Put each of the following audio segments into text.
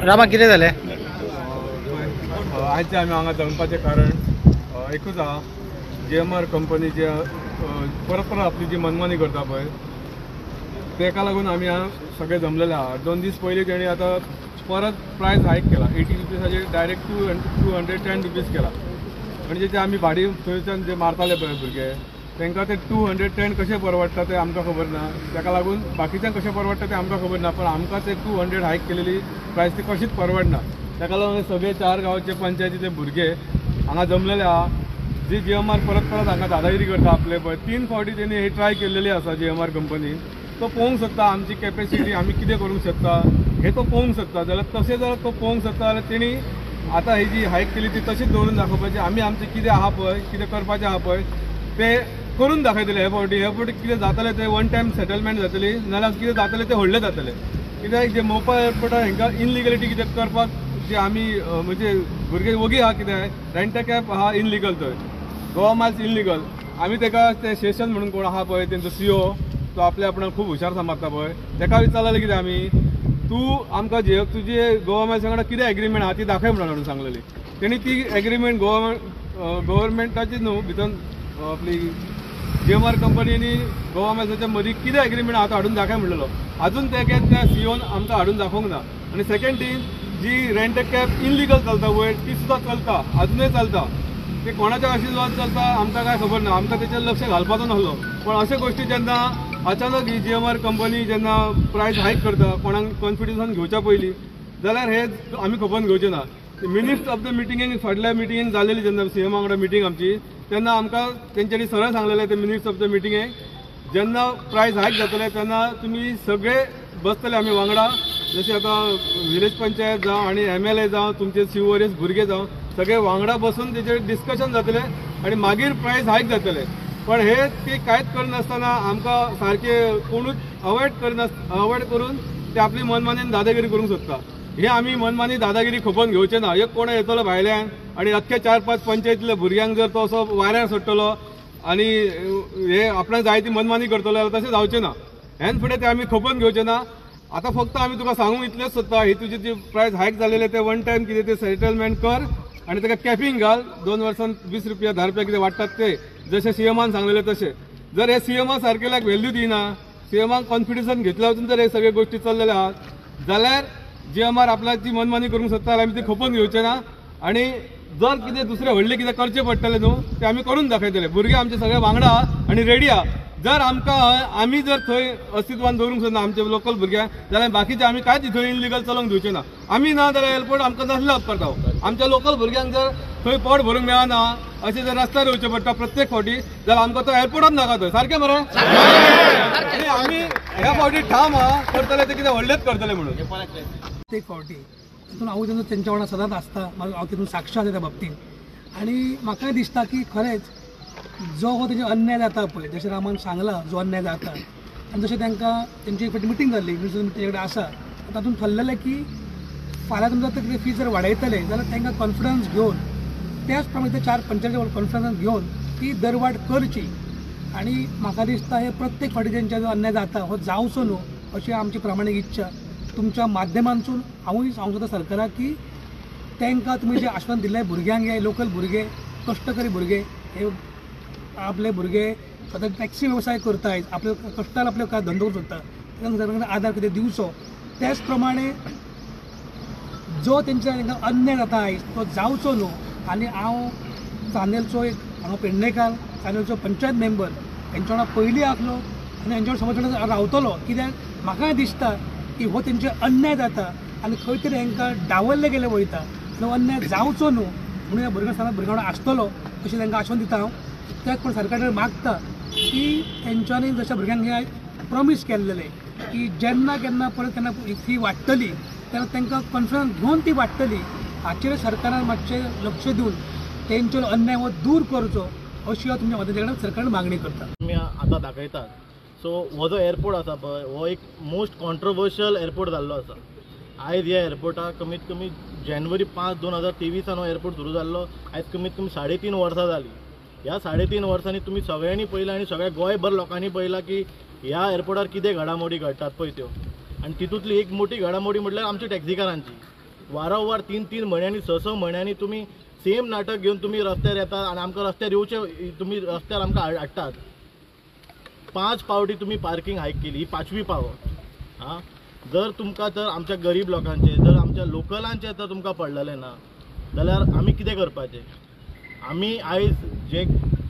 रामा कितें जालें? आयचे आमी हांगा जमपाचें कारण एकूच आहा, जीएमआर कंपनी जे परत परत आपली जी मनमानी करता पळय तेका लागून आमी हांगा सगळे जमलेले आहा. 2 दीस पयलीं तेणी आतां परत प्रायस हायक केला, 80 रुपीजाचेर डायरेक्ट 210 रुपीज केला. म्हणजे जे आमी भाडी थंयच्यान जे मारताले पळय भुरगे तांकां ते 210 कशें परवडटा तें आमकां खबर ना. ताका लागून बाकीच्यांक कशें परवडटा तें आमकां खबर ना, पण आमकां ते 200 हायक केलेली प्रायस ती कशीच परवडना. ताका लागून सगळे 4 गांवचे पंचायतीचे भुरगे हांगा जमलेले आहा. जी जीएमआर परत परत हांगा दादागिरी करता आपले पळय, 3 फावटी तेणी हे ट्राय केलेली आसा जीएमआर कंपनी. तो पळोवंक शकता आमची कॅपेसिटी, आमी कितें करूंक शकता हे तो पळोवंक शकता. जाल्यार तशें जर तो पळोवंक शकता जाल्यार तेणी आतां ही जी हायक केली ती तशीच दवरून दाखोवपाची. आमी आमचें कितें आहा पळय, कितें करपाचें आहा पळय तें करून दाखयतले. हे फावटी हे फावटी कितें जातलें तें वन टायम सेटलमेंट जातली, नाजाल्यार कितें जातलें तें व्हडलें जातलें. कित्याक जे मोपा एअरपोर्टार हांकां इनलिगलिटी कितें करपाक जे आमी म्हणजे भुरगे वोगी आहा, कितें रेंट कॅब आहा इनलिगल, थंय गोवा मायल्स इनलिगल. आमी ताका ते शेशन म्हणून कोण आहा पळय तेंचो सीओ, तो आपल्या आपणाक खूब हुशार समजता पळय, ताका विचारलें कितें आमी, तूं आमकां जे तुजे गोवा मायल्स वांगडा कितें एग्रीमेंट आहा ती दाखय म्हणून सांगलेली. तेणी ती एग्रीमेंट गोवा गव्हर्मेंटाची न्हू, भितर आपली जीएमआर कंपनी आनी गोवा मायल्साच्या मदीं कितें एग्रीमेंट आहा तो हाडून दाखय म्हणलेलो. आजून ते त्या सीओन आमकां हाडून दाखोवंक ना. आनी सेकंड थींग, जी रेंट कॅब इनलिगल चलता वयर ती सुद्दां चलता, आजुनूय चलता. ते कोणाच्या आशिर्वाद चलता आमकां कांय खबर ना, आमकां तेचेर लक्ष घालपाचो नासलो. पण अशे गोश्टी जेन्ना अचानक ही जीएमआर कंपनी जेन्ना प्रायस हायक करता कोणाक कॉन्फिडन्सान घेवच्या पयलीं, जाल्यार हे आमी खपोवन घेवचे ना. मिनिट्स ऑफ the मिटिंगेक फाटल्या मिटिंगेक जालेली जेन्ना सीएमा वांगडा मिटींग आमची, तेन्ना आमकां तेंच्यांनी सरळ सांगलेलें ते मिनिट्स ऑफ the मिटिंगेक जेन्ना प्रायस हायक जातले तेन्ना तुमी सगळे बसतले आमी वांगडा, जशें आतां विलेज पंचायत जावं आनी MLA जावं, तुमचे शिववरीस भुरगे जावं, सगळे वांगडा बसून तेजेर डिस्कशन जातलें आनी मागीर प्रायस हायक जातलें. पण हे ते कांयच करनासतना आमकां सारकें कोणूच अवॉयड करून ते आपली मनमानीन दादागिरी करूंक सोदता. हे आमी मनमानी दादागिरी खपोवन घेवचे ना. एक कोण येतलो भायल्यान आनी अख्ख्या 4-5 पंचायतींतल्या भुरग्यांक जर तो असो वाऱ्यार सोडटलो आनी हे आपणाक जाय ती मनमानी करतलो जाल्यार तशें जावचें ना. ह्यान फुडें ते आमी खपोवन घेवचे ना. आतां फक्त आमी तुका सांगूंक इतलेंच सोदता, ही तुजी जी प्रायस हायक जालेली ते वन टायम कितें ते सेटलमेंट कर आनी ताका कॅपिंग घाल. 2 वर्सान 20 रुपया 10 रुपया कितें वाडटात ते जशें सीएमान सांगलेलें तशें. जर हे सीएमा सारकेल्याक व्हॅल्यू दिना, सीएमाक कॉन्फिडन्सान घेतल्या वचून जर हे सगळे गोश्टी चल्लेले आहात जाल्यार जीएमआर आपल्याची मनमानी करूंक सोदता जाल्यार आमी ती खपोवन घेवचे ना. आनी जर कितें दुसरें व्हडलें कितें करचें पडटलें न्हू तें आमी करून दाखयतले. भुरगे आमचे सगळे वांगडा आहा आनी रेडी आहा. जर आमकां आमी जर थंय अस्तित्वान दवरूंक सोदना आमचे लोकल भुरग्यांक जाल्यार बाकीचे आमी कांयच थंय इनलिगल चलोवंक दिवचे ना. आमी ना जाल्यार एअरपोर्ट आमकां नासलो करता. आमच्या लोकल भुरग्यांक जर थंय पोट भरूंक मेळना अशें जर रस्त्यार येवचें पडटा प्रत्येक फावटी जाल्यार आमकां तो एअरपोर्टात नाका थंय. सारकें मरे? आनी आमी ह्या फावटी ठाम आहा करतले ते कितें व्हडलेंच करतले म्हणून. प्रत्येक फावटी तितून हांव तेन्ना तेंच्या वांगडा सदांच आसता, हांव तितून साक्ष आसा त्या बाबतीन. आनी म्हाका दिसता की खरेंच जो हो तेजे अन्याय जाता पळय, जशें रामान सांगलां जो अन्याय जाता आनी जशें तांकां तेंची एक फावटी मिटींग जाल्ली, मिटींग तेजे कडेन आसा, तातूंत ठरलेलें की फाल्यां समजा ते कितें फी जर वाडयतले जाल्यार तांकां कॉन्फिडन्स घेवन त्याच प्रमाणे ते 4 पंचायती कॉन्फिडन्स घेवन ती दरवाड करची. आनी म्हाका दिसता हे प्रत्येक फावटी तेंच्या जो अन्याय जाता हो जावचो न्हू अशी आमची प्रामाणीक इच्छा. तुमच्या माध्यमांतसून हांवूय सांगूंक सोदता सरकाराक की तांकां तुमी जें आश्वासन दिल्लें भुरग्यांक, हे लोकल भुरगे, कश्टकरी भुरगे, हे आपले भुरगे स्वता टॅक्सी वेवसाय करता, आपले कश्टान आपले काय धंदो करूंक सोदता, तांकां आदार कितें दिवचो. त्याच प्रमाणे जो तेंच्या तांकां अन्याय जाता आयज तो जावचो न्हू. आनी हांव चांदेलचो एक हांगा पेडणेकार, चांदेलचो पंचायत मेंबर, तेंच्या वांगडा पयलीं आसलो आनी हेंच्या वांगडा समज रावतलो. कित्याक म्हाका दिसता की हो तेंचे अन्याय जाता आनी खंय तरी हांकां डावल्ले गेले वयता, आनी अन्याय जावचो न्हू म्हणून ह्या भुरग्यां सदांच भुरग्यां वांगडा आसतलो अशें तांकां आश्वासन दिता हांव. त्याच पण सरकार कडेन मागता की तेंच्यांनी जशें भुरग्यांक हें प्रॉमीस केल्लेलें की जेन्ना केन्ना परत केन्ना फी वाडटली तेन्ना तांकां कॉन्फिडन्स घेवन ती वाडटली, हाचेर सरकारान मातशें लक्ष दिवन तेंचो अन्याय हो दूर करचो अशी हांव तुमच्या मदती कडेन सरकारान मागणी करता. आमी आतां दाखयतात सो हो जो एअरपोर्ट आसा पळय हो एक मोस्ट कॉन्ट्रोवर्शियल एअरपोर्ट जाल्लो आसा. आयज ह्या एअरपोर्टाक कमीत कमी जानेवारी 5, 2023 हो एअरपोर्ट सुरू जाल्लो. आयज कमीत कमी 3.5 वर्सां जालीं. ह्या 3.5 वर्सांनी तुमी सगळ्यांनी पळयलां आनी सगळ्या गोंयभर लोकांनी पळयलां की ह्या एअरपोर्टार कितें घडामोडी घडटात पळय त्यो. आनी तितूंतली एक मोठी घडामोडी म्हटल्यार आमची टॅक्सीकारांची. वारंवार 3-3 म्हयन्यांनी 6-6 म्हयन्यांनी तुमी सेम नाटक घेवन तुमी रस्त्यार येतात आनी आमकां रस्त्यार येवचे, तुमी रस्त्यार आमकां हाडटात. 5 पावटी तुमी पार्किंग हायक केली, ही 5वी पावट. आं, जर तुमकां तर आमच्या गरीब लोकांचे, जर आमच्या लोकलांचे तर तुमकां पडलेलें ना जाल्यार आमी कितें करपाचें? आमी आयज जे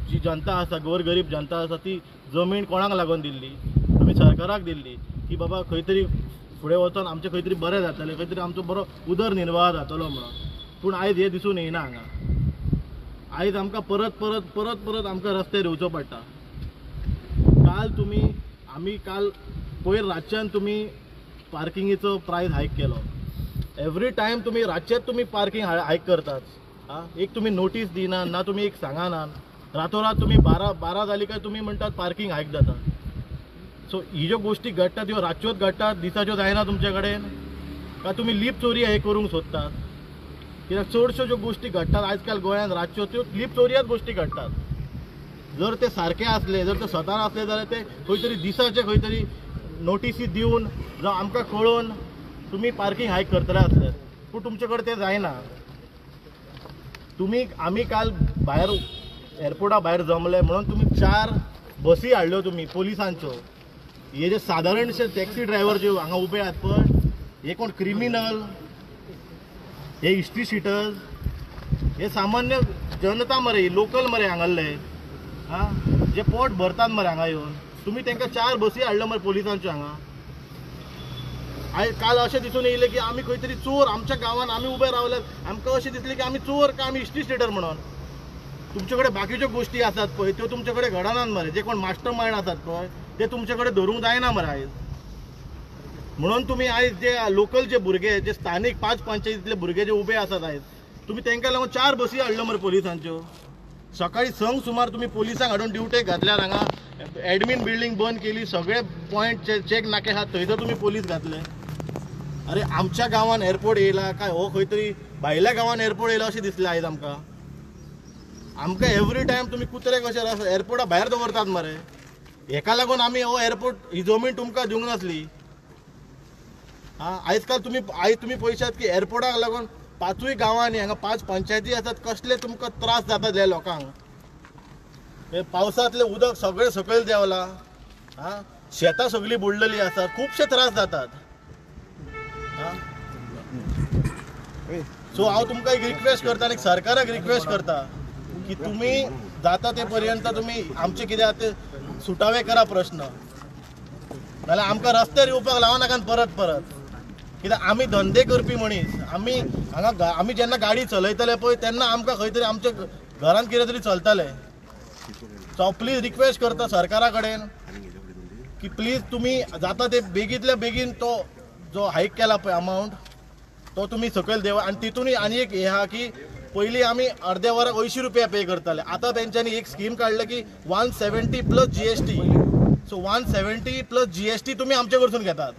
जी जनता आसा, गोरगरीब जनता आसा, ती जमीन कोणाक लागून दिल्ली? आमी सरकाराक दिल्ली की बाबा खंय तरी फुडें वचोन आमचें खंय तरी बरें जातलें, खंय तरी आमचो बरो उदरनिर्वाह जातलो म्हणून. पूण आयज हें दिसून येना हांगा. आयज आमकां परत परत परत परत आमकां रस्त्यार येवचो पडटा. काल तुमी, आमी काल पयर रातच्यान तुमी पार्किंगेचो प्रायस हायक केलो. एवरी टायम तुमी रातचेच तुमी पार्किंग हायक करतात. आं, एक तुमी नोटीस दिना ना, तुमी एक सांगना, रातोरात तुमी 12 जाली काय तुमी म्हणटात पार्किंग हायक जाता. सो ही ज्यो गोश्टी घडटात त्यो रातच्योच घडटात, दिसाच्यो जायना तुमचे कडेन. काय तुमी लीप चोरी हे करूंक सोदतात? कित्याक चडश्यो ज्यो गोश्टी घडटात आजकाल गोंयांत रातच्यो त्यो लीप चोरयाच गोश्टी घडटात. जर ते सारके आसले, जर ते स्वता आसले जाल्यार ते खंय तरी दिसाचे खंय तरी नोटिसी दिवन जावं आमकां कळोवन तुमी पार्किंग हायक करतले आसले, पूण तुमचे कडेन तें जायना. तुमी, आमी काल भायर एअरपोर्टा भायर जमले म्हणून तुमी 4 बसी हाडल्यो तुमी पोलिसांच्यो. हे जे सादारणशे टॅक्सी ड्रायव्हर जे हांगा उबे आहात पळय, हे कोण क्रिमिनल, हे हिस्ट्री शिटर्स, हे सामान्य जनता मरे, लोकल मरे हांगासरले. आं, जे पोट भरतात मरे हांगा येवन. तुमी तांकां 4 बसी हाडल्यो मरे पोलिसांच्यो हांगा. आयज काल अशें दिसून येयलें की आमी खंय तरी चोर, आमच्या गांवांत आमी उबे रावल्यात, आमकां अशें दिसलें की आमी चोर काय आमी हिस्ट्री स्टेटर म्हणून. तुमचे कडेन बाकीच्यो गोश्टी आसात पळय त्यो तुमचे कडेन घडनात मरे. जे कोण मास्टर मायंड आसात पळय ते तुमचे कडेन धरूंक जायना मरे आयज. म्हणून तुमी आयज जे लोकल जे भुरगे, जे स्थानीक 5 पंचायतींतले भुरगे जे उबे आसात आयज, तुमी तांकां लागून 4 बसी हाडल्यो मरे पोलिसांच्यो. सकाळी 6 सुमार तुमी पोलिसांक हाडून ड्युटेक घातल्यार हांगा एडमीन बिल्डींग बंद केली, सगळे पॉयंट चेक नाके आहात थंयसर तुमी पोलीस घातले. अरे आमच्या गांवान एअरपोर्ट येयला काय हो खंय तरी भायल्या गांवान एअरपोर्ट येयला अशें दिसलें आयज आमकां. आमकां एवरी टायम तुमी कुत्रे कशे एअरपोर्टा भायर दवरतात मरे. हेका लागून आमी हो एअरपोर्ट ही जमीन तुमकां दिवंक नासली. आं, आयज काल तुमी, आयज तुमी पळयशात की एअरपोर्टाक लागून 5 गांवांनी हांगा 5 पंचायती आसात, कसले तुमकां त्रास जातात ह्या लोकांक. हे पावसांतलें उदक सगळें सकयल देंवलां. आं, शेतां सगळीं बुडलेलीं आसात, खुबशे त्रास जातात. आं, सो हांव तुमकां एक रिक्वेस्ट करता आनी सरकाराक रिक्वेस्ट करता की तुमी जाता ते पर्यंत तुमी आमचे कितें आहा ते सुटावे करा प्रश्न, नाल्यार आमकां रस्त्यार येवपाक लावं नाका परत परत. कित्याक आमी धंदे करपी मनीस, आमी हांगा आमी जेन्ना गाडी चलयतले पळय तेन्ना आमकां खंय तरी आमच्या घरांत कितें तरी चलतलें. सो हांव प्लीज रिक्वेस्ट करता सरकारा कडेन की प्लीज तुमी जाता ते बेगींतल्या बेगीन तो जो हायक केला पळय अमावंट तो तुमी सकयल देवा. आनी तितूनय आनी एक हें आहा की पयलीं आमी अर्द्या वराक 80 रुपया पे करताले, आतां तेंच्यांनी एक स्कीम काडल्या की 170 plus GST. So 170 plus GST तुमी आमचे कडसून घेतात.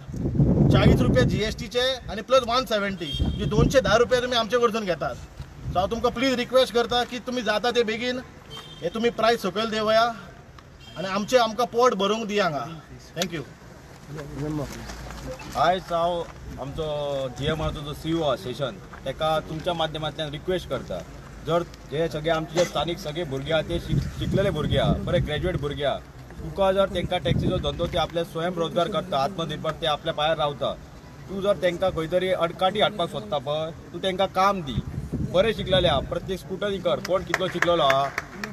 40 रुपया GSTचे आनी प्लस 170 म्हणजे 210 रुपया तुमी आमचे कडसून घेतात. सो हांव तुमकां प्लीज रिक्वेस्ट करता की तुमी जाता ते बेगीन हे तुमी प्रायस सकयल देवया आनी आमचें आमकां पोट भरूंक दी हांगा. Thank you. आयज हांव आमचो GMRचो जो CEO आसा स्टेशन, ताका तुमच्या माध्यमांतल्यान रिक्वेस्ट करता, जर हे सगळे आमचे जे स्थानीक सगळे भुरगे आहा ते शिकलेले भुरगे आहा, बरे ग्रॅज्युएट भुरगे आहा, तुका जर तांकां टॅक्सीचो धंदो ते आपले स्वयं रोजगार करता, आत्मनिर्भर ते आपल्या पांयार रावता, तूं जर तांकां खंय तरी अडकाटी हाडपाक सोदता पळय, तूं तांकां काम दी. बरे शिकलेले आहा, प्रत्येक स्कुटरी कर, कोण कितलो शिकलेलो आहा,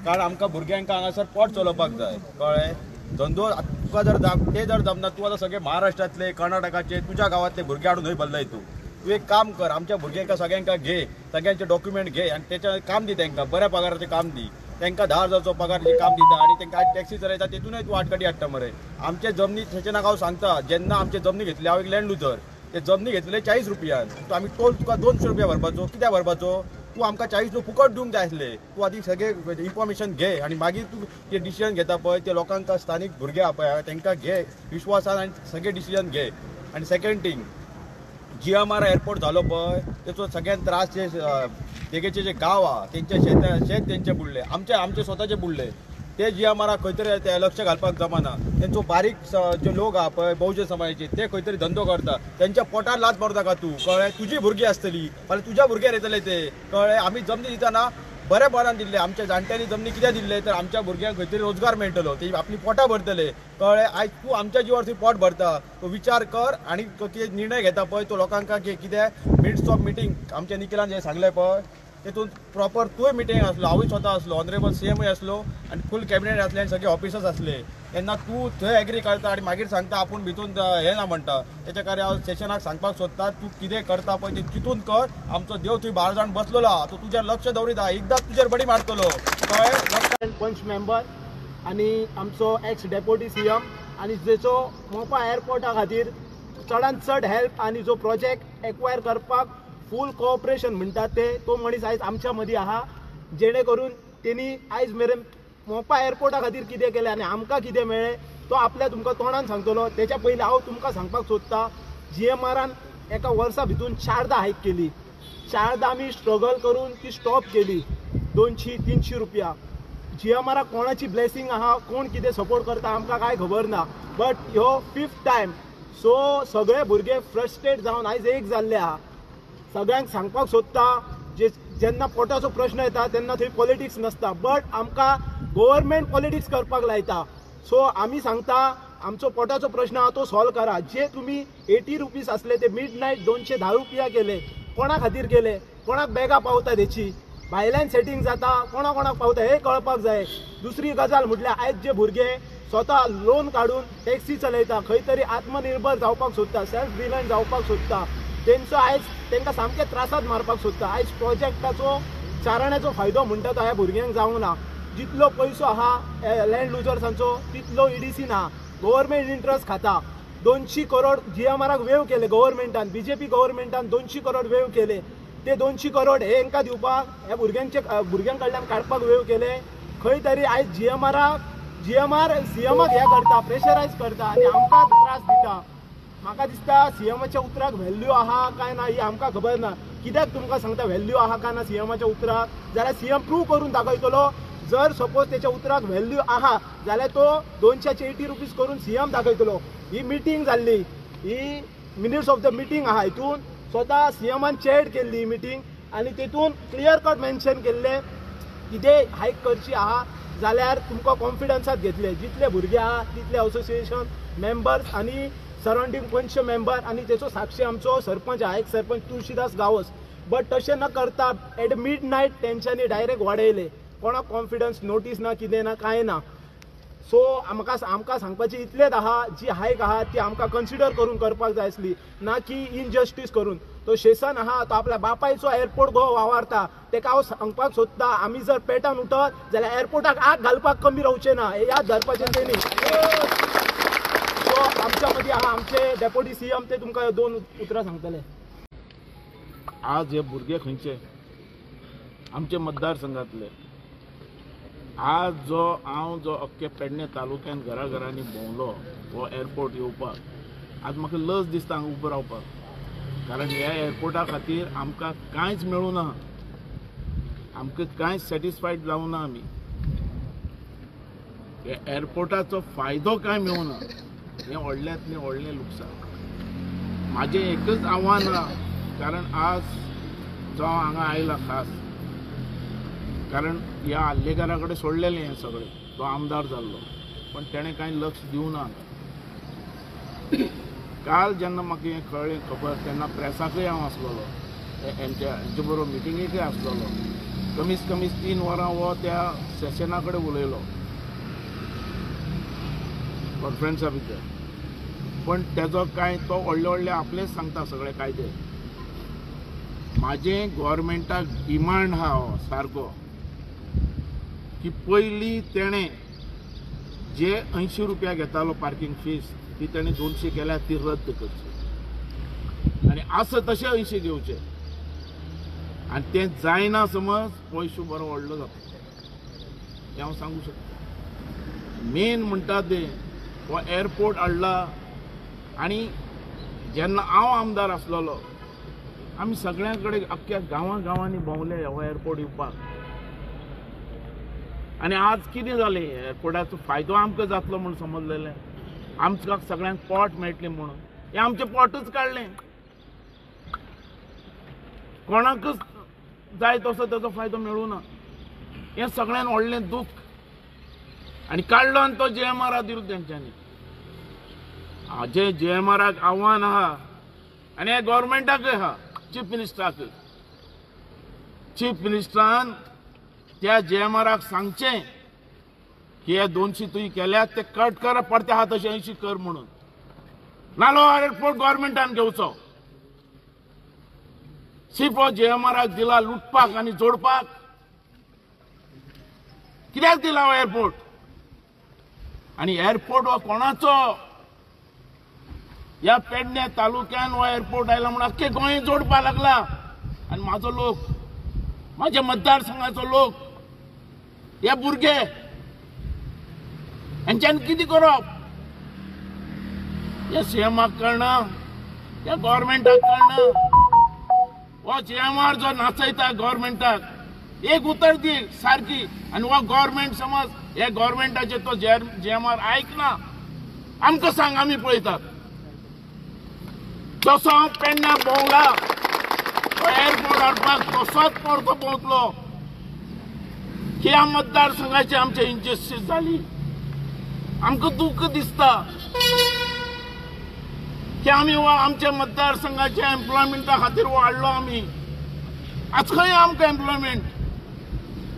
कारण आमकां भुरग्यांक हांगासर पोट चलोवपाक जाय, कळ्ळें? धंदो तुका जर ते जर जमना, तूं आतां सगळे महाराष्ट्रांतले, कर्नाटकाचे, तुज्या गांवांतले भुरगे हाडून खंय बदलाय तूं. तूं एक काम कर, आमच्या भुरग्यांक सगळ्यांक घे, सगळ्यांचे डॉक्युमेंट घे आनी तेच्या काम दी तांकां, बऱ्या पगाराचें काम दी तांकां, 10 हजाराचो पगार काम दिता आनी तांकां टॅक्सी चलयता, तेतूनय तूं आटकाटी हाडटा मरे. आमचे जमनी थंयचे हांव सांगता, जेन्ना आमचे जमनी घेतली, हांव एक लँड लुजर, ते जमनी घेतले 40 रुपयान, तूं आमी टोल तुका 200 रुपया भरपाचो, कित्याक भरपाचो? तूं आमकां 40 रुपया फुकट दिवंक जाय आसले. तूं आदी सगळे इन्फॉर्मेशन घे आनी मागीर तूं ते डिसिजन घेता पळय ते लोकांक, स्थानीक भुरगे आहा पळय तांकां घे विश्वासान आनी सगळे डिसिजन घे. आनी सेकंड थींग, GMR airport जालो पळय तेचो सगळ्यान त्रास जे देगेचे जे गांव आहा तेंचे शेत तेंचे बुडले, आमचे आमचे स्वताचे बुडले. ते GMR खंय तरी ते लक्ष घालपाक जमाना. तेंचो बारीक जे लोक आहा पळय बहुजन समाजाचे ते खंय तरी धंदो करता, तेंच्या पोटार लात मारता का तूं? कळ्ळें? तुजी भुरगीं आसतली फाल्यां तुज्या भुरग्यार येतले ते. कळ्ळें? आमी जमनी दितना बऱ्या बरान दिल्ले, आमच्या जाणट्यांनी जमनी कित्याक दिल्ले तर आमच्या भुरग्यांक खंय तरी रोजगार मेळटलो, ते आपली पोटां भरतले. कळ्ळें? आयज तूं आमच्या जिवार थंय पोट भरता, तो विचार कर आनी तो कितें निर्णय घेता पळय तो लोकांक कितें मिनिट्स ऑफ मिटींग आमच्या निखिलान जें सांगलें पळय तेतून प्रॉपर तूंय मिटींग आसलो, हांवूय स्वता आसलो, ऑनरेबल CMय आसलो आनी फूल कॅबिनेट आसले आनी सगळे ऑफिसर्स आसले. तेन्ना तूं थंय एग्री करता आनी मागीर सांगता आपूण भितून हें ना म्हणटा. तेच्या खातीर हांव सेशनाक सांगपाक सोदता, तूं कितें करता पळय तें चिंतून कर. आमचो देव थंय 12 जाण बसलेलो आहा, तो तुजेर लक्ष दवरीत आहा, एकदां तुजेर बडी मारतलो. कळ्ळें? पंच मेंबर आनी आमचो एक्स डेप्युटी CM आनी जेचो मोपा एअरपोर्टा खातीर चडान चड हेल्प आनी जो प्रोजेक्ट एक्वायर करपाक फूल कोऑपरेशन म्हणटा ते तो मनीस आयज आमच्या मदीं आहा, जेणे करून तेणी आयज मेरेन मोपा एअरपोर्टा खातीर कितें केलें आनी आमकां कितें मेळ्ळें तो आपल्या तुमकां तोंडान सांगतलो. तेच्या पयलीं हांव तुमकां सांगपाक सोदता, GMRान एका वर्सा भितून 4दा हायक केली, 4दा आमी स्ट्रगल करून ती स्टॉप केली 200-300 रुपया. GMRाक कोणाची ब्लेसिंग आहा, कोण कितें सपोर्ट करता आमकां कांय खबर ना, बट ह्यो 5th time. सो सगळे भुरगे फ्रस्ट्रेट जावन आयज एक जाल्ले आहा. सगळ्यांक सांगपाक सोदता, जे जेन्ना पोटाचो प्रश्न येता तेन्ना थंय पॉलिटिक्स नासता, बट आमकां गव्हर्मेंट पॉलिटिक्स करपाक लायता. सो आमी सांगता आमचो पोटाचो प्रश्न आहा तो सॉल्व करा. जे तुमी 80 रुपीज आसले ते मिड नायट 210 रुपया केले, कोणा खातीर केले? कोणाक बॅगां पावता तेची, भायल्यान सेटींग जाता, कोणा कोणाक पावता हें कळपाक जाय. दुसरी गजाल म्हटल्यार आयज जे भुरगे स्वता लोन काडून टॅक्सी चलयता, खंय तरी आत्मनिर्भर जावपाक सोदता, सेल्फ रिलायंट जावपाक सोदता, तेंचो आयज तांकां सामकें त्रासात मारपाक सोदता. आयज प्रोजेक्टाचो चारण्याचो फायदो म्हणटा तो ह्या भुरग्यांक जावंक ना. जितलो पयसो आहा लँड लुजर्सांचो तितलो EDC ना, गव्हर्मेंट इंट्रस्ट खाता. 200 करोड GMRाक वेव केले गव्हर्मेंटान, BJP गव्हर्मेंटान 200 करोड वेव केले. ते 200 करोड हे हांकां दिवपाक ह्या भुरग्यांचे भुरग्यां कडल्यान काडपाक वेव केले. खंय तरी आयज GMR CMाक हें करता, प्रेशरायज करता आनी आमकां त्रास दिता. म्हाका दिसता CMाच्या उतराक व्हॅल्यू आहा काय ना ही आमकां खबर ना. कित्याक तुमकां सांगता व्हॅल्यू आहा काय ना CMाच्या उतराक, जाल्यार CM prove करून दाखयतलो. जर सपोज तेच्या उतराक व्हॅल्यू आहा जाल्यार तो 200चे 80 रुपीज करून CM दाखयतलो. ही मिटींग जाल्ली, ही मिनिट्स ऑफ the meeting आहा, हितून स्वता CMान चेअर केल्ली ही मिटींग आनी तेतून क्लियर कट मेन्शन केल्लें कितें हायक करची आहा जाल्यार तुमकां कॉन्फिडन्सात घेतले. जितले भुरगे आहा तितले असोसिएशन मेंबर्स आनी सरावंडींग पंच मेंबर आनी तेचो साक्षी आमचो सरपंच आहा, एक सरपंच तुळशीदास गांवस. बट तशें न करता एट मिड नायट तेंच्यांनी डायरेक्ट वाडयले, कोणाक कॉन्फिडन्स नोटीस ना, कितें ना, कांय ना. सो आमकां सांगपाचें इतलेंच आहा, जी हायक आहा ती आमकां कन्सिडर करून करपाक जाय आसली, ना की इनजस्टीस करून. तो शेसन आहा तो आपल्या बापायचो एअरपोर्ट गो वावरता, तेका हांव सांगपाक सोदता आमी जर पेटान उठत जाल्यार एअरपोर्टाक आग घालपाक कमी रावचें ना, हें याद धरपाचें तेणी. सो आमच्या मदीं आहा आमचे डेप्युटी CM, ते तुमकां 2 उतरां सांगतले. आज हे भुरगे खंयचे आमचे मतदारसंघातले, आज जो हांव जो अख्खे पेडणे तालुक्यान घराघरांनी भोंवलो हो एअरपोर्ट येवपाक, आज म्हाका लज दिसता हांगा उबो रावपाक, कारण ह्या एअरपोर्टा खातीर आमकां कांयच मेळूं ना, आमकां कांयच सॅटिस्फायड जावं ना. आमी ह्या एअरपोर्टाचो फायदो कांय मेळूं ना, हें व्हडल्यांतलें व्हडलें लुकसाण. म्हाजें एकच आव्हान आहा, कारण आज जो हांव हांगा आयला खास कारण ह्या आल्लेकारा कडेन सोडलेलें हें सगळें, तो आमदार जाल्लो पण तेणें कांय लक्ष दिवना. काल जेन्ना म्हाका हें कळ्ळें खबर तेन्ना प्रेसाकय हांव आसलेलो, हेंचे बरोबर मिटिंगेकय आसलेलो. कमीत कमी 3 वरां हो त्या सेशना कडेन उलयलो कॉन्फरन्सा भितर, पण तेजो कांय तो व्हडले व्हडले आपलेच सांगता सगळे कायदे. म्हाजें गव्हर्मेंटाक डिमांड आहा हो सारको की पयलीं तेणें जे 80 रुपया घेतालो पार्किंग फीस ती तेणें 200 केल्या, ती रद्द करची आनी आसा तशें 80 घेवचे, आनी तें जायना समज पयसो बरो व्हडलो जाता, हें हांव सांगू शकता. मेन म्हणटा तें हो एअरपोर्ट हाडला आनी जेन्ना हांव आमदार आसलेलो आमी सगळ्यां कडेन अख्ख्या गांवां गांवांनी भोंवले हो एअरपोर्ट येवपाक. आनी आज कितें जालें, एअरपोर्टाचो फायदो आमकां जातलो म्हूण समजलेलें, आमकां सगळ्यांक पोट मेळटलें म्हणून हें आमचें पोटूच काडलें. कोणाकच जाय तसो तेजो फायदो मेळूं ना. हें सगळ्यान व्हडलें दूख. आनी काडलो आनी तो जीएमआराक दिलो तेंच्यांनी. हाजें जीएमआराक आव्हान आहा आनी हे गव्हर्मेंटाकय आहा, चीफ मिनिस्टराक. चीफ मिनिस्टरान त्या जीएमआराक सांगचें की हे 200 तुवें केल्यात ते कट कर, परते आहा तशें 80 कर म्हणून. नालो एअरपोर्ट गव्हर्मेंटान घेवचो. सिर्फ हो जीएमआराक दिला लुटपाक आनी जोडपाक. कित्याक दिला हो एअरपोर्ट? आनी एअरपोर्ट हो कोणाचो? ह्या पेडणे तालुक्यान हो एअरपोर्ट आयला म्हणून अख्खे गोंय जोडपाक लागला. आनी म्हाजो लोक, म्हाज्या मतदारसंघाचो लोक, हे भुरगे हेंच्यांनी कितें करप? हे सीएमाक कळना, ह्या गव्हर्मेंटाक कळना. हो जीएमआर जो नाचयता गव्हर्मेंटाक, एक उतर दी सारकी आनी हो गव्हर्मेंट समज हे गव्हर्मेंटाचे तो जीएमआर आयकना. आमकां सांग, आमी पळयतात. जसो हांव पेडण्या भोंवला तो एअरपोर्ट हाडपाक तसोच परतो भोंवतलो. ह्या मतदारसंघाची आमचे इनजस्टीस जाली. आमकां दुख्ख दिसता की आमी हो आमच्या मतदारसंघाच्या एम्प्लॉयमेंटा खातीर हो हाडलो आमी. आज खंय आमकां एम्प्लॉयमेंट?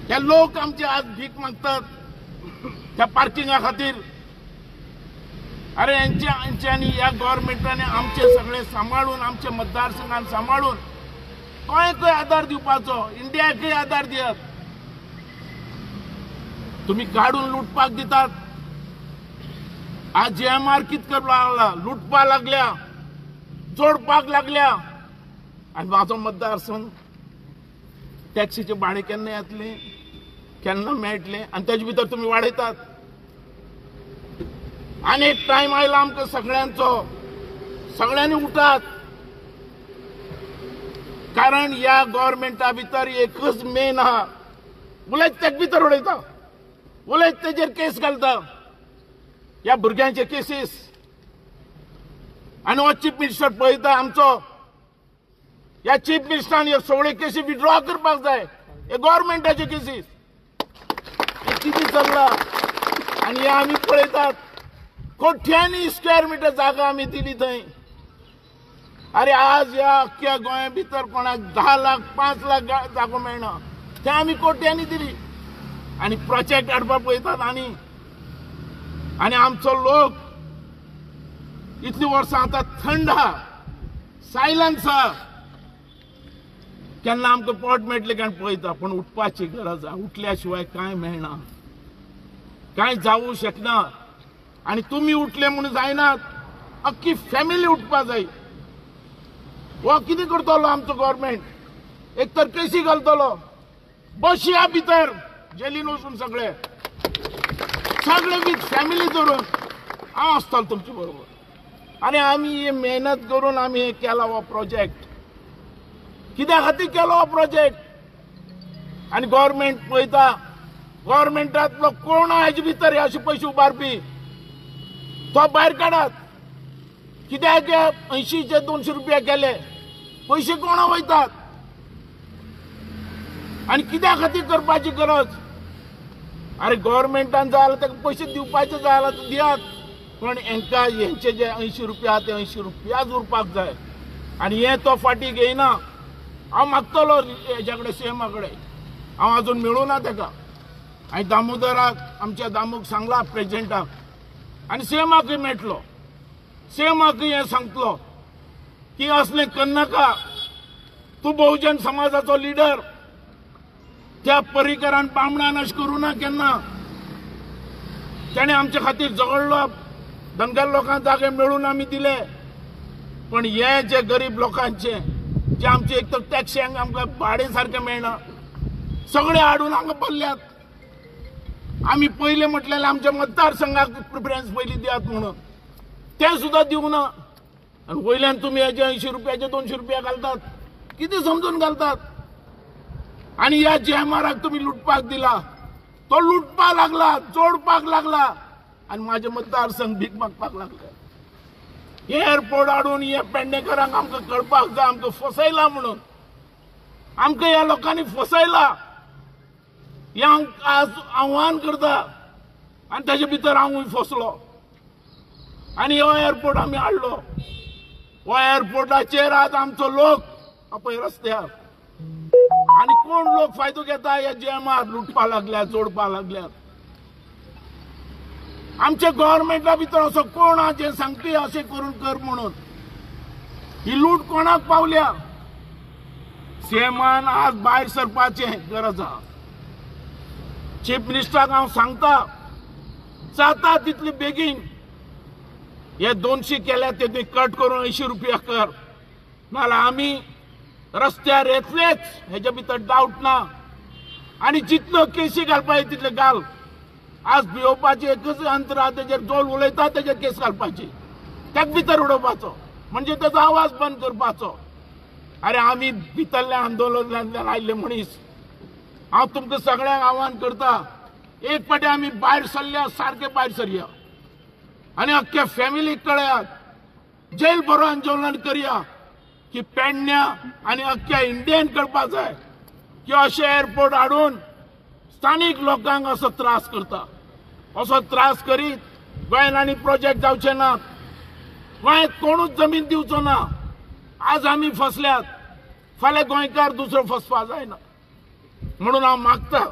हे लोक आमचे आज भीक मागतात त्या पार्किंगा खातीर. अरे हेंच्यांनी ह्या गव्हर्मेंटान आमचे सगळे सांबाळून, आमच्या मतदारसंघान सांबाळून गोंयकय आदार दिवपाचो, इंडियाकय आदार दियात. तुमी काडून लुटपाक दितात. आज जीएमआर कितें करपाक लागला? लुटपाक लागल्या, जोडपाक लागल्या. आनी म्हाजो मतदारसंघ टॅक्सीचे भाडें केन्ना येतलें, केन्ना मेळटलें? आनी तेजे भितर तुमी वाडयतात. आनी एक टायम आयला आमकां सगळ्यांचो, सगळ्यांनी उठात. कारण ह्या गव्हर्मेंटा भितर एकच मेन आहा, उलयत तेका भितर उडयता, उलयत तेजेर केस घालता, ह्या भुरग्यांचे केसीस. आनी हो चीफ मिनिस्टर पळयता आमचो. ह्या चीफ मिनिस्टरान ह्यो सगळ्यो केसी विड्रॉ करपाक जाय. हे गव्हर्मेंटाच्यो केसीस कितें चल्ला आनी हे आमी पळयतात. कोट्यांनी स्क्वेअर मिटर जागा आमी दिली थंय. अरे आज ह्या अख्ख्या गोंया भितर कोणाक 10 लाख 5 लाख जागो मेळना, ते आमी कोट्यांनी दिली. आनी प्रोजेक्ट हाडपाक पळयतात. आनी आनी आमचो लोक इतली वर्सां आतां थंड आहा, सायलन्स आहा. केन्ना आमकां पोट मेळटलें काय पळयता, पूण उठपाची गरज आहा. उठल्या शिवाय कांय मेळना, कांय जावूं शकना. आनी तुमी उठले म्हणून जायनात, अख्खी फॅमिली उठपा जाय. हो कितें करतलो आमचो गव्हर्मेंट? एक तर केसी घालतलो, बसया भितर जेलीन वचून सगळे सगळे वीथ फॅमिली धरून हांव आसतलो तुमचे बरोबर. आनी आमी हे मेहनत करून आमी हे केला हो प्रोजेक्ट. कित्या खातीर केलो हो प्रोजेक्ट? आनी गव्हर्मेंट पळयता, गव्हर्मेंटांतलो कोण हेजे भितर हे अशे पयशे उबारपी तो भायर काडात. कित्याक 80चे 200 रुपया केले, पयशे कोणा वयतात? आनी कित्या खातीर करपाची गरज? अरे गव्हर्मेंटान जाय जाल्यार ताका पयशे दिवपाचे जाय जाल्यार दियात, पण हेंकां हेंचे जे 80 रुपया ते 80 रुपयाच उरपाक जाय. आनी हें तो फाटीं घेयना. हांव मागतलो हेज्या कडेन, सीएमा कडेन. हांव अजून मेळूं ना ताका. हांवें दामोदराक, आमच्या दामूक सांगलां, प्रेजिडेंटाक, आनी सीएमाकय मेळटलो. सीएमाकय हें सांगतलो की असलें करनाका, तूं बहुजन समाजाचो लिडर. त्या पर्रीकरान बामणान अशें करूं ना केन्ना. तेणें आमचे खातीर झगडलो, धनगर लोकांक जागे मेळून आमी दिले. पण हे जे गरीब लोकांचे जे आमचे एक तर टॅक्सींक आमकां भाडें सारकें मेळना, सगळे हाडून हांगा पडल्यात. आमी पयलें म्हटलेलें आमच्या मतदारसंघाक प्रिफरन्स पयलीं दियात म्हणून, तें सुद्दां दिवंक ना. आनी वयल्यान तुमी हेजे 80 रुपयाचे 200 रुपया घालतात, कितें समजून घालतात? आनी ह्या जीएमआराक तुमी लुटपाक दिला, तो लुटपाक लागला, जोडपाक लागला आनी म्हाजे मतदारसंघ भीक मागपाक लागले. हे एअरपोर्ट हाडून हे पेडणेकरांक आमकां कळपाक जाय आमकां फसयला म्हणून, आमकां ह्या लोकांनी फसयला. हें हांव आज आव्हान करता आनी ताजे भितर हांवूय फसलो. आनी हो एअरपोर्ट आमी हाडलो, हो एअरपोर्टाचेर आज आमचो लोक पळय रस्त्यार, आनी कोण लोक फायदो घेता? ह्या जीएमआर लुटपा लागल्या, जोडपा लागल्यात. आमच्या गव्हर्मेंटा भितर असो कोण आहा जे सांगपी अशें करून कर म्हणून? ही लूट कोणाक पावल्या? सीएमान आज भायर सरपाचें गरज आहा. चीफ मिनिस्टराक हांव सांगता, जाता तितले बेगीन हे 200 केल्या ते तुवें कट करून 80 रुपया कर, नाजाल्यार आमी रस्त्यार येतलेच, हेच्या भितर डावट ना. आनी जितलो केसी घालपाचे तितले घाल. आज भियोवपाची एकच अंतर आहा, तेजेर जोल उलयता तेजेर केस घालपाची, तेका भितर उडोवपाचो, म्हणजे तेजो आवाज बंद करपाचो. अरे आमी भितरल्या आंदोलनांतल्यान आयिल्ले मनीस. हांव तुमकां सगळ्यांक आव्हान करता, एक फावटी आमी भायर सरल्या सारके भायर सरया आनी अख्ख्या फॅमिलीक कळयात, जेल भरो आंदोलन करया की पेडण्या आनी अख्ख्या इंडियन कळपा जाय की अशे एअरपोर्ट हाडून स्थानीक लोकांक असो त्रास करता. असो त्रास करीत गोंयांत आनी प्रोजेक्ट जावचे नात, गोंयांत कोणूच जमीन दिवचो ना. आज आमी फसल्यात, फाल्यां गोंयकार दुसरो फसपा जायना. म्हणून हांव मागता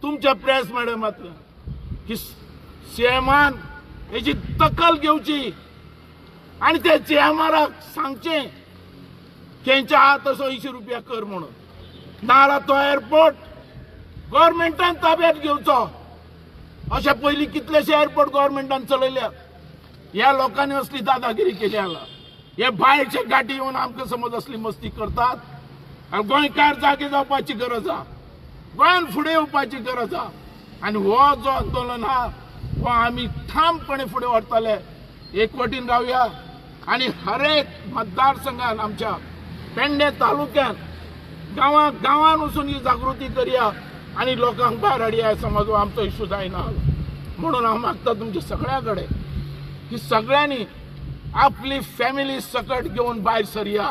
तुमच्या प्रेस मॅडमांतल्यान की सीएमान हेजी दखल घेवची आनी ते जीएमआराक सांगचें तेंच्या हात असो 80 रुपया कर म्हणून, नाजाल्यार तो एअरपोर्ट गव्हर्मेंटान ताब्यात घेवचो. अशें पयलीं कितलेशे एअरपोर्ट गव्हर्मेंटान चलयल्यात, ह्या लोकांनी असली दादागिरी केली. हे भायरचे गाठी येवन आमकां समज असली मस्ती करतात. आनी गोंयकार जागे जावपाची गरज आहा, गोंयान फुडें येवपाची गरज आहा. आनी हो जो आंदोलन आहा हो आमी ठामपणे फुडें व्हरतले. एकवटीन रावया आनी हर एक मतदारसंघान आमच्या पेडणे तालुक्यान गांवां गांवान वचून ही जागृती करया आनी लोकांक भायर हाडया. समज आमचो इशू जायना म्हणून हांव मागता तुमच्या सगळ्या कडेन की सगळ्यांनी आपली फॅमिली सकट घेवन भायर सरया,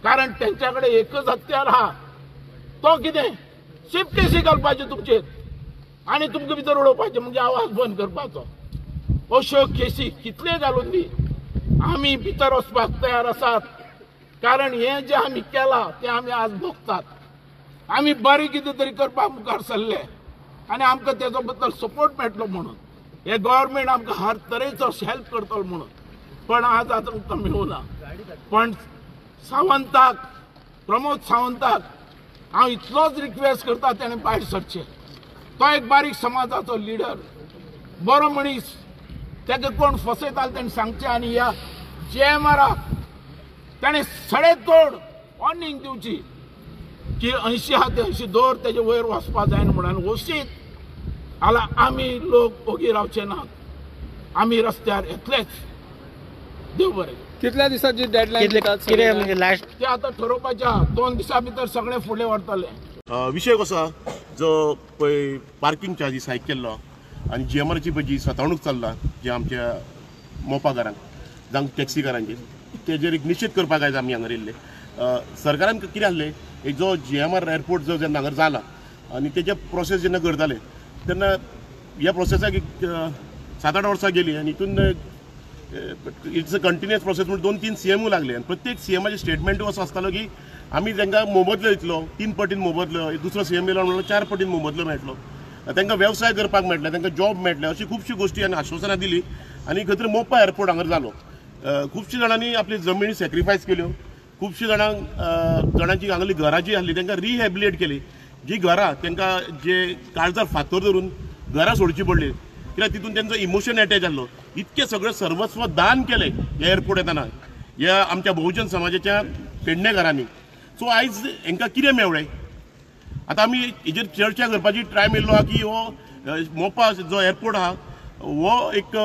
कारण तेंच्या कडेन एकच हत्यार आहा, तो कितें शिप केसी घालपाची तुमचेर आनी तुमकां भितर उडोवपाचें, म्हणजे आवाज बंद करपाचो. अश्यो केसी कितले घालून दी, आमी भितर वचपाक तयार आसात, कारण हें जें आमी केलां तें आमी आज भोगतात. आमी बरें कितें तरी करपाक मुखार सरले आनी आमकां तेजो बद्दल सपोर्ट मेळटलो म्हणून हे गव्हर्मेंट आमकां हर तरेचो हेल्प करतलो म्हणून, पण आज आमकां मेळूना. पण सावंताक, प्रमोद सावंताक हांव इतलोच रिक्वेस्ट करता, तेणें भायर सरचें. तो एक बारीक समाजाचो लिडर, बरो मनीस, ताका कोण फसयता तेणें सांगचें. आनी ह्या जीएमआराक तेणें सडेतोड वॉर्निंग दिवची की 80 आहा ते 80 दवर, तेजे वयर वचपा जायना म्हणून. वशीत जाल्यार आमी लोक ओगी रावचे नात, आमी रस्त्यार येतलेच. देव बरें. कितल्या दिसांची डेडलायन कितें म्हणजे लास्ट ते आतां ठरोवपाचें आहा, 2 दिसां भितर सगळें फुडें व्हरतले. विशय कसो आहा, जो पळय पार्किंग चार्जीस हायक केल्लो आनी जीएमआराची पळय जी सतावणूक चल्ला जे आमच्या मोपाकारांक जावं टॅक्सीकारांचेर, तेजेर एक निश्चित करपाक आयज आमी हांगा येयल्ले. सरकारान कितें आसलें, एक जो जीएमआर एअरपोर्ट जो जेन्ना हांगा जाला आनी तेजे प्रोसेस जेन्ना करताले तेन्ना ह्या प्रोसेसाक एक 7-8 वर्सां गेली आनी हितून it's a continuous process म्हणून 2-3 सीएमू लागले आनी प्रत्येक सीएमाचे स्टेटमेंटू असो आसतालो की आमी तांकां मोबदलो दितलो, 3 पटीन मोबदलो, दुसरो सीएम येयलो म्हणलो 4 पटीन मोबदलो मेळटलो, तांकां वेवसाय करपाक मेळटले, तांकां जॉब मेळटले, अशी खुबशी गोश्टी आनी आश्वासनां दिली. आनी खंय तरी मोपा एअरपोर्ट हांगा जालो. खुबशी जाणांनी आपली जमीन सॅक्रिफायस केल्यो, खुबशी जाणांक जाणांची हांगली घरां जी आसली तांकां रिहॅबिलिएट केली, जी घरां तांकां जे काळजार फातर धरून घरां सोडची पडली कित्याक तितून तेंचो इमोशन एटॅच आसलो. इतकें सगळें सर्वस्व दान केलें ह्या एअरपोर्ट येतना ह्या आमच्या बहुजन समाजाच्या पेडणे घरांनी. सो आयज हांकां कितें मेळ्ळें, आतां आमी हेजेर चर्चा करपाची ट्राय मेळ्ळो आहा की हो मोपा जो एअरपोर्ट आहा हो एक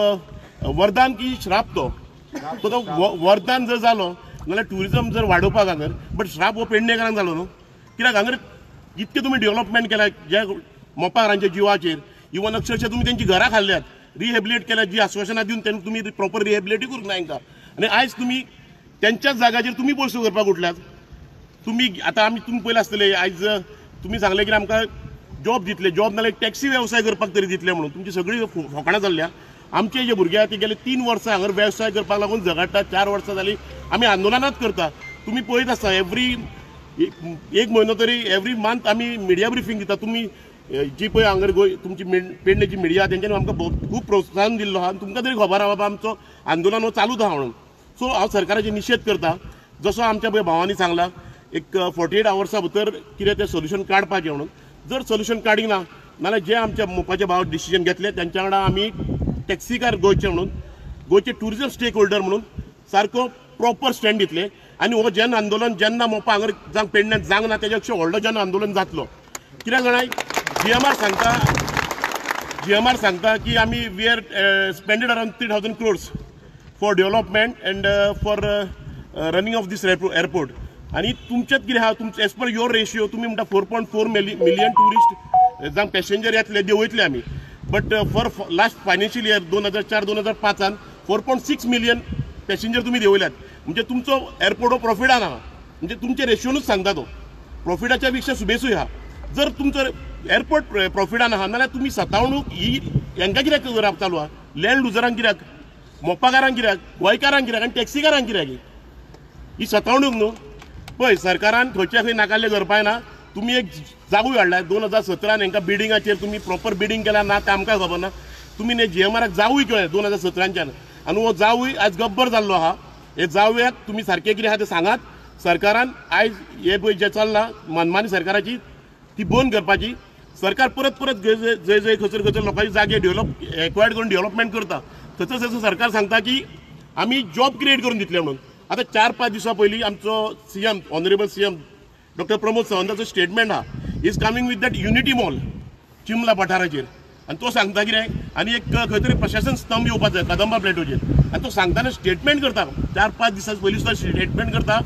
वरदान की श्राप तो. तो वरदान जर जालो नाल्यार ट्युरिजम जर वाडोवपाक हांगर, बट श्राप हो पेडणेकारांक जालो न्हू. कित्याक हांगर इतकें तुमी डेव्हलपमेंट केल्या ज्या मोपाकारांच्या जिवाचेर, इवन अक्षरशः तुमी तेंची घरां खाल्ल्यात, रिहेबिलिएट केल्या, जी आश्वासनां दिवन तेंकां तुमी प्रॉपर रिहेबिलिएटूय करूंक ना हेंकां. आनी आयज तुमी तेंच्याच जाग्याचेर तुमी पयसो करपाक उठल्यात. तुमी आतां आमी तुमी पयलें आसतलें, आयज तुमी सांगलें की आमकां जॉब दितले, जॉब नाल्यार टॅक्सी वेवसाय करपाक तरी दितले म्हणून तुमची सगळी फकाणां जाल्ल्या. आमचे जे भुरगे आहा ते गेले 3 वर्सां हांगर वेवसाय करपाक लागून झगडटा, 4 वर्सां जालीं आमी आंदोलनात करता. तुमी पळयत आसता एवरी एक म्हयनो तरी एवरी मंथ आमी मिडिया ब्रिफींग दिता. तुमी जी पळय हांगर गोंय तुमची पेडणेची मिडिया तेंच्यांनी आमकां खूब प्रोत्साहन दिल्लो आहा. तुमकां तरी खबर आहा बाबा आमचो आंदोलन हो चालूच आहा म्हणून. सो हांव सरकाराचेर निशेध करता. जसो आमच्या पळय भावांनी सांगला एक 48 आवर्सां भितर कितें तें सोल्युशन काडपाचें म्हणून. जर सोल्युशन काडिना नाल्यार जे आमच्या मोपाचे भाव डिसिजन घेतले तेंच्या वांगडा आमी टॅक्सीकार गोंयचे म्हणून, गोंयचे ट्युरिजम स्टेक होल्डर म्हणून सारको प्रॉपर स्टँड दितले. आनी हो जन आंदोलन जेन्ना मोपा हांगर जावं पेडण्यात जावंक ना तेज्या पेक्षा व्हडलो जन आंदोलन जातलो. कित्याक जाणा जीएमआर सांगता, जीएमआर सांगता की आमी we are spended around 3000 crores for development and for running of this airport. आनी तुमच्यात कितें आहा, तुमचें एज पर your ratio तुमी म्हणटा 4.4 मिलियन ट्युरिस्ट जावं पॅसेंजर येतले देंवयतले आमी, but for last financial year 2004-2005 4.6 million passenger तुमी देंवयल्यात. म्हणजे तुमचो एअरपोर्ट हो प्रॉफिटान आहा, म्हणजे तुमचे रेशियोनूच सांगता तो प्रॉफिटाच्या पेक्षा सुबेसूय आहा. जर तुमचो एअरपोर्ट प्रॉफिटान आहा नाल्यार तुमी सतावणूक ही हेंकां कित्याक करप चालू आहा? लँड लुजरांक कित्याक, मोपाकारांक कित्याक, गोंयकारांक कित्याक आनी टॅक्सीकारांक कित्याक ही सतावणूक न्हू? पळय सरकारान खंयच्या खंय नाकाल्लें करपाक ना. तुमी एक जागूय हाडला 2017 हेंकां बिडींगाचेर तुमी प्रॉपर बिडींग केला ना तें आमकां खबर ना. तुमी जीएमआराक जावूय केलें 2017च्यान आनी हो जावूय आज गब्बर जाल्लो आहा. हे जावयाक तुमी सारकें कितें आहा तें सांगात. सरकारान आयज हे पळय जें चल्लां मनमानी सरकाराची ती बंद करपाची. सरकार परत परत जंय जंय खंयसर खंयसर लोकांचे जागे डेव्हलप एक्वायर्ड करून डेव्हलपमेंट करता थंयसर थंयसर सरकार सांगता की आमी जॉब क्रिएट करून दितले म्हणून. आतां 4-5 दिसां पयलीं आमचो CM honourable CM doctor Pramod सावंताचो statement आहा, is coming with that unity mall Chimla पठाराचेर. आनी तो सांगता कितें, आनी एक खंय तरी प्रशासन स्तंभ येवपाचो जाय कदंबा प्लेटोचेर. आनी तो सांगतना स्टेटमेंट करता, 4-5 दिसां पयलीं सुद्दां स्टेटमेंट करता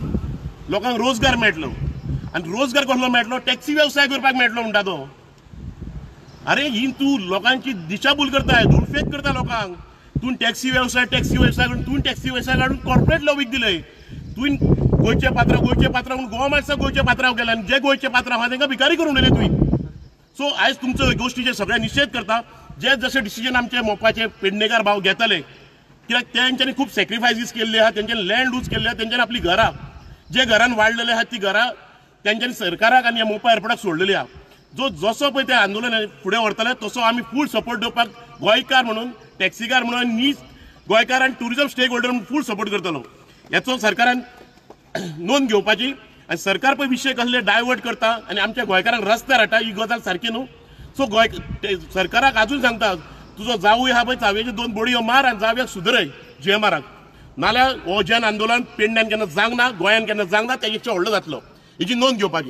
लोकांक रोजगार मेळटलो. आनी रोजगार कसलो मेळटलो? टॅक्सी वेवसाय करपाक मेळटलो म्हणटा तो. अरे ही तूं लोकांची दिशाभूल करता, धुळफेक करता लोकांक. तूं टॅक्सी वेवसाय टॅक्सी वेवसाय करून तूं टॅक्सी वेवसाय काडून कॉर्पोरेट लॉबीक दिलय. तुवें गोंयचे पात्रांव गोंयचे पात्रांव म्हणून गोवा माणसां गोंयचे पात्रांव केले आनी जे गोंयचे पात्रांव आहा तांकां भिकारी करून उडयले तुवें. सो आयज तुमचो गोश्टीचेर सगळे निशेध करता. जे जशे डिसिजन आमचे मोपाचे पेडणेकार भाव घेतले, कित्याक तेंच्यांनी खूब सॅक्रिफायसीस केल्ले आहा, तेंच्यांनी लँड लूज केल्ले आहा, तेंच्यांनी आपली घरां जे घरान वाडलेले आहा ती घरां तेंच्यांनी सरकाराक आनी ह्या मोपा एअरपोर्टाक सोडलेली आहा. जो जसो पळय ते आंदोलन फुडें व्हरतले तसो आमी फूल सपोर्ट दिवपाक गोंयकार म्हणून, टॅक्सीकार म्हणून, नी गोंयकार आनी ट्युरिजम स्टेक होल्डर म्हणून फूल सपोर्ट करतलो. हेचो सरकारान नोंद घेवपाची. आनी सरकार पळय विशय कसले डायवर्ट करता आनी आमच्या गोंयकारांक रस्त्यार हाडटा, ही गजाल सारकी न्हू. सो गोंय सरकाराक आजून सांगता, तुजो जावूय आहा पळय चावयेच्यो 2 बोडयो मार आनी जावयाक सुदरय जीएमआराक, नाल्यार हो जन आंदोलन पेडण्यान केन्ना जावंक ना, गोंयान केन्ना जावंक ना, तेजे पेक्षा व्हडलो जातलो, हेची नोंद घेवपाची.